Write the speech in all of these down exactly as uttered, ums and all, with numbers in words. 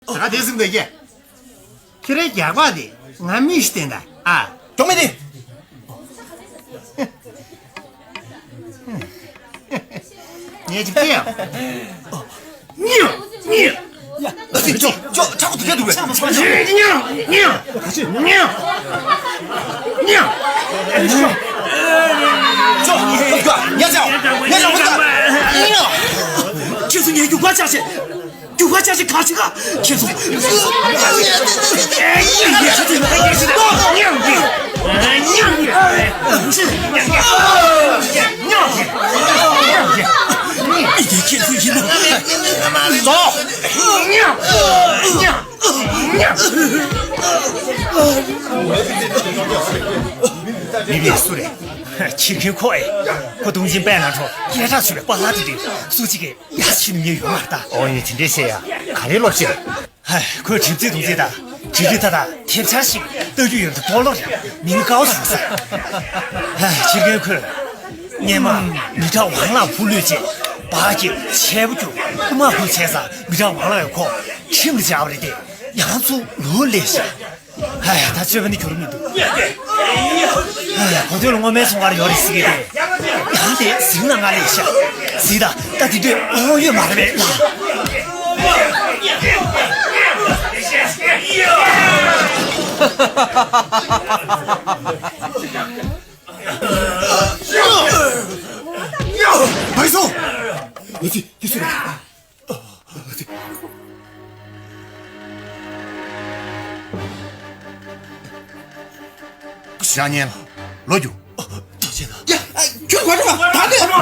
ད་དེ་ཟིན་འདོད་ཀྱི། ཁྱེད་རའི་རྒྱགས་པ་དེ་ང་མི་ཤི་བསྟན་ད་ཨ། གྱོང་མེད་དེ། ངས་ཅིག་བལྟས་ཡ། ཉིང་ཉིང་། ཡ། ཅོ་ཅོ་ཆག་གོ་དུ་རྒྱ་འདུག་བས། ཉིང་ཉིང་། ཉིང་ཉིང་། ཅོ་ཉ་ཅ་ཉ་ཅ་ཉ་ཅ། ཁྱེད་ཚོ་ངའི་རྒྱུག་པ་ཆག་ཆེ། རྒྱུག་པ་ཆག་ཆེ་ག་ཆེ་ག། ཁྱེད་ཚོ། མི་དེ་ཁྱེད་ཚོ་ཡིན་ནམ། མི་དེ་སུ་རེད། ཁྱི་ཁྱི་ཁོ་ཨེ། ཁོ་དུང་ཅིན་པད་ལ་འགྲོ་སྐད་གྲགས་ཆོད་པའི་པཱ་ལགས་དེ་དུས་སུ་གཅིག་གིས་ཡ་ཆི་ནི་ངས་ཡོད་མ་རེད་ད། ཨོ་ཡིན་དེ་འདྲས་བཤད་ཡ་ག་རེ་ལོབས་ཤིག་རེད། ཧ། ཁོས་གྲིབ་རྩེ་དུང་རྩེ་དང་གྲིབ་རི་ཐ་དང་ཐེབས་ཆག་ཞིག་ལྟ་རྒྱུ་ཡོད་འདུག་པོ་ལོ་རེད། མིང་ཀའོ་ཟེར་ས། ཧ། ཕྱིར་རྒན་ཁོས། སྔོན་མ་མི་དྲག་ཝང་ལགས་ཕུ་ལུས་རྗེས་སྦག་གིས་ཆལ་པོ་རྒྱུག་རྐུ་མ་ཕུ་བྱས་ཙང་མི་དྲག་ཝང་ལགས་ཡང་ཁོ་ཁྲིམས་ལ་སྦྱར་བ་རེད་དེ། ཡང་ཚུར་ལོག་སླེབས་ཤག་ཧ་ཡ། ད་སྤྱོད་པ་ནི་འགྱུར་མི་འདུག་ཧ་ཡ། གོ་ཐོས་ལ་སྔོན་མའི་ཚོང་ཁང་ཡོད་རེད་ཟེར་གི་རེད། ཡང་དེ་གཟིགས་ན་ང་ལས་ཤ་གཟིགས་ད་ད་དེ་དུས་དབང་ཡོད་མ་རེད་པས་ལ། བའི་སོ། ཡ་ཅི་ཡ་ཅི་རེད། ཞག་ཉལ་ལོ་རྒྱུ། ཐག་བཅད་ན། ཡ། ཁྱོད་གོ་ཐུབ་པ་ད་ནི།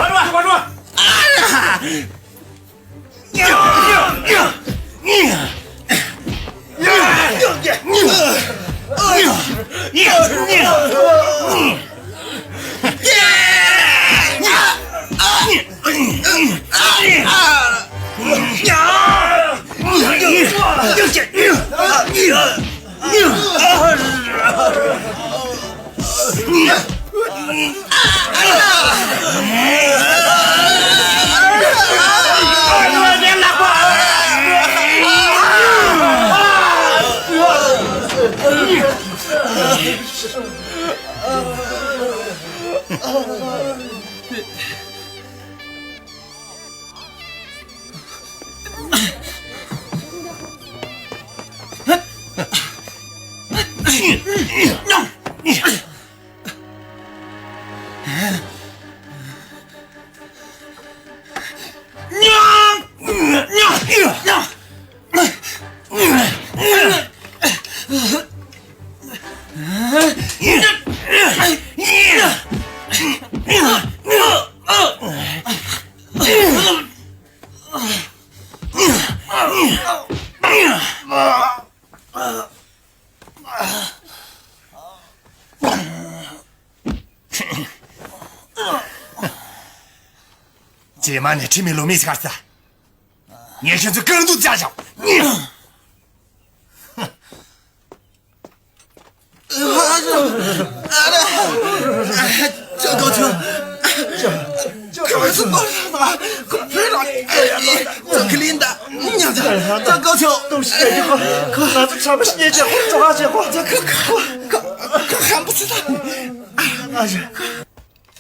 རྗེས་མ་ནས་ཁྲིམས་མེད་ལུགས་མེད་ཟེར་ག་ས། ངས་ཁྱེད་ཚོ་རྐང་དུ་བཅག་བཞག་ཅོ་གོ་ཆོ། ཁོ་ཚོ་པར་ལ་ཁོ་བོད་ལ་ཅོ་ཁི་ལིན་ད་ཉག་ཅ་ཅོ་གོ་ཆོ། ཏུང་ཞིག་ཡོད་ཁོ་ཁོ་ང་ཚོ་ཁྲམ་པ་ཞིག་ཉེས་ཅེ་ཁོ་ཅོ་ག་ཅེ་ཁོ་ཅོ་ཁོ་ཁོ་ཁོ་ཧམ་པ་ཚུ་ད།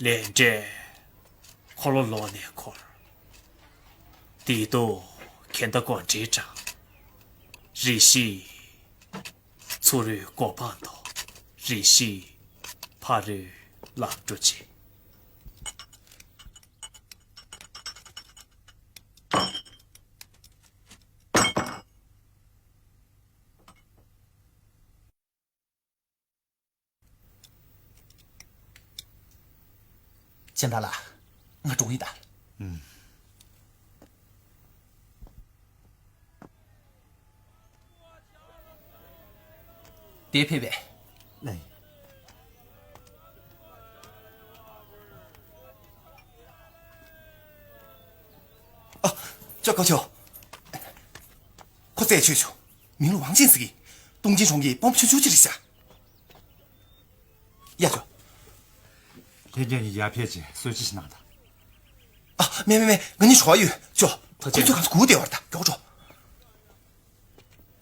ལས་འབྲས་འཁོར་ལོ་ལོག་ནས་འཁོར། དེ་དོ་གན་ད་གོ་འདྲེ་དྲག་རེ་ཞིག་ཚུ་རོལ་གོ་འཕང་མཐོ། རེ་ཞིག་ཕ་རོལ་ལམ་འགྲོ་བྱེད། སྦྱིན་བདག་ལགས། ང་འགྲོ་གི་ཡིན་ད། ཨུམ། དེ་ཕེབས་པས། ལགས། ཨ། ཅོ་གོ་ཆོ། ཁོ་རྩད་ཆོད་ཆོ། མིང་ལ་ཝང་ཅན་ཟེར་གི། ཏུང་ཅིན་གྲོང་གི་དཔོན་པོ་ཆུང་ཆུང་ཅིག་རེད་ཤག་ཡ་ཅོ། ཁྱེད་རྒན་གྱི་ཡར་ཕེབས་རྗེས་གསོལ་ཇ་ཞིག་གནང་དང་། ཨ། མེད་མེད་མེད། ང་གཉིས་བྲོ་བ་ཡོད་ཅོ། ཐུགས་རྗེ་ཆེ། ཁོ་ཚོ་གང་ཚོ་སྒུག་བསྡད་པ་རེད་ད། མགྱོགས་འགྲོ།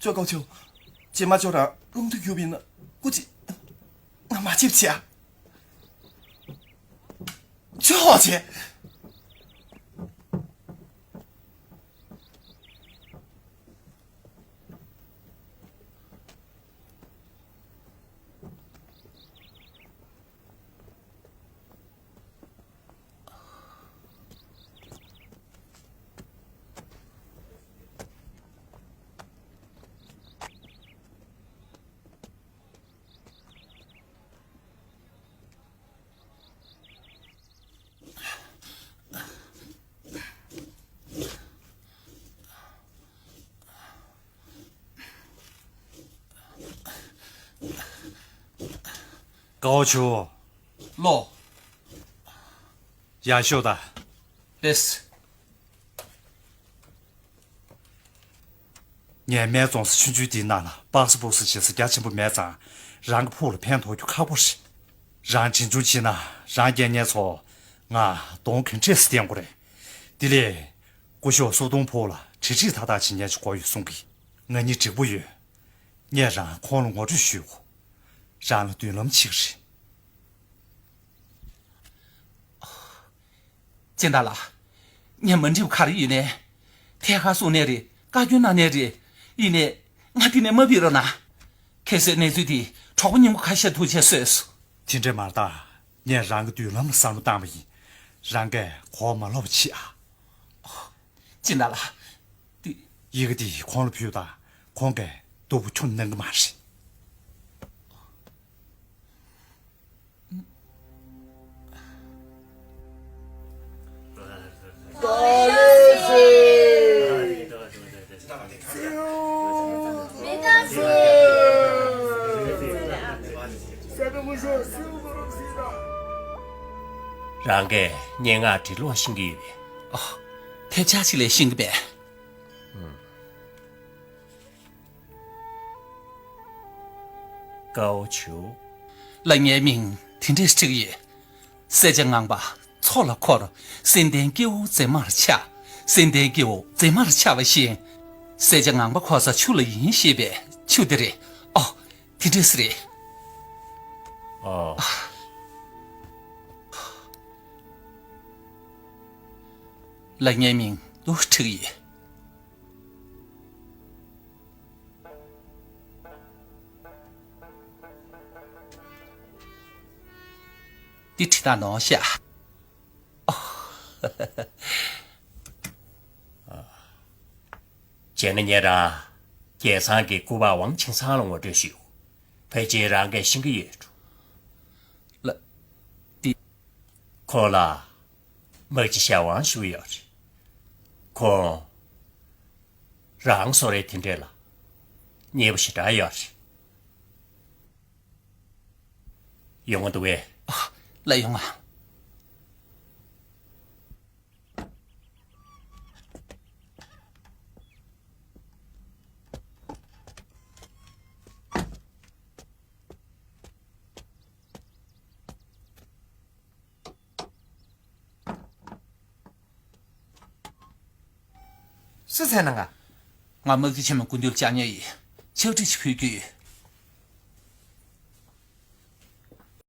ཅོ་ཀའོ་ཆུ། རྗེས་མ་ཅོ་རང་རླུང་རྟ་རྒྱུག་པ་ཡིན་ན་སྐུ་མཁྱེན། ང་མ་ཆིབས་བྱེད་ཨ། ཅོ་ཧོ་བྱེད། ཀའོ་ཆུ། ལོ། ཡར་ཤོག་དང་། ལེས། ངས་སྨད་རྫོང་ས་ཆུང་ཆུང་འདིའི་ནང་ལ་སྤགས་ས་སྤོགས་ས་བྱེད་ས་རྒྱ་ཆེན་པོ་མེད་ཙང་། རང་གི་ཕུགས་ལ་ཕན་ཐོགས་རྒྱུ་ཁག་པོ་རེད། རང་གྲོན་ཆུང་བྱེད་ན་རང་རྒྱལ་ངན་ཚོ་ང་གདོང་ག་འདྲས་སེ་བསྟན་དགོས་རེད། དེ་ལས་སྐུ་ཞབས་སོ་དུང་ཕུ་ལ་གྲ་སྒྲིག་ཏག་ཏག་བྱེད་མཁན་ཅིག་དགོས་ཡོད་གསུང་གི། ང་གཉིས་འགྲིག་པོ་ཡོད། ངས་རང་ཁོང་ལ་ངོ་སྤྲོད་ཞུ་དགོས། རང་ལ་མདུན་ལམ་ཕྱེ་གི་རེད། སྦྱིན་བདག་ལགས། ངས་མ་འགྲིག་པ་ག་རེ་ཡིན་ནའི། ཐད་ཀར་གསུང་ནའི་རེད། བཀའ་བཀྱོན་གནང་ནའི་རེད། ཡིན་ནའི། ང་འདི་ནས་མ་ཕེབས་རོགས་གནང་། གལ་སྲིད་གནས་ཚུལ་འདི་གྲོགས་པོ་རྙིང་པ་ཁ་ཤས་ཐུགས་རྗེ་གཟོས་སོང་། དེ་འདྲས་མ་རེད་ད། ངས་རང་གི་མདུན་ལམ་ལ་བསམ་བློ་བཏང་བ་ཡིན། རང་གིས་གོ་བ་མ་ལོག་པ་བྱེད་ཨ། སྦྱིན་བདག་ལགས། འདི། ཡི་གེ་འདི་ཁོང་ལ་ཕུལ་དང་། ཁོང་གིས་སྡུག་པོ་ཁྱོན་གནང་གི་མ་རེད། རང་གིས་སྙན་ངག་འབྲི་ཀློག་ཤེས་ཀྱི་ཡོད་པས། ཨོ། ཐབས་ཆག་ཅིག་ལས་ཤེས་ཀྱི་པས། ཀའོ་ཆུ། ལགས་ངའི་མིང་དེ་འདྲས་བྲིས་ཡོད། སེར་སྐྱ་ངང་པ་མཚོ་ལ་འཁོར། སེམས་ལྡན་སྐྱེ་བོ་མཛེས་མར་ཆགས། སེམས་ལྡན་སྐྱེ་བོ་མཛེས་མར་ཆགས་པ་བཞིན། སེར་སྐྱ་ངང་པ་འཁོར་ས་ཆུ་ལ་ཡིན་ཞེས་པའི་ཆུ་དེ་རེད། ཨོ། དེ་འདྲས་རེད། ཨོ། ལགས་ངའི་མིང་དུ་བྲིས་ཡོད། འདི་བྲིས་སྟངས་ནོར་ཤག། བྱས་ན་ངེད་རང་རྒྱལ་ཚང་གི་སྐུ་པར་ཝང་ཆིང་ཚང་ལ་ངོ་སྤྲོད་ཞུ། ཕལ་ཆེར་རང་གིས་ཤེས་ཀྱི་ཡོད་འགྲོ། ལགས། འདི། ཁོ་ལ་དམག་སྤྱི་ཞའོ་ཝང་ཞུ་ཡོད་རེད། ཁོང་རང་སོ་རེད། དེ་འདྲས་ལ་མཉེས་པོ་ཞེ་དྲག་ཡོད་རེད། ཡོང་གི་འདུག་གས། ཨ། ལགས་ཡོང་ང་། སུ་ཟེར་ན་ང་། ང་དམག་སྤྱི་ཆེན་མོ་སྐུ་མདུན་ལ་བཅར་མཁན་ཡིན། ཕྱག་བྲིས་ཤིག་ཕུལ་རྒྱུ་ཡོད།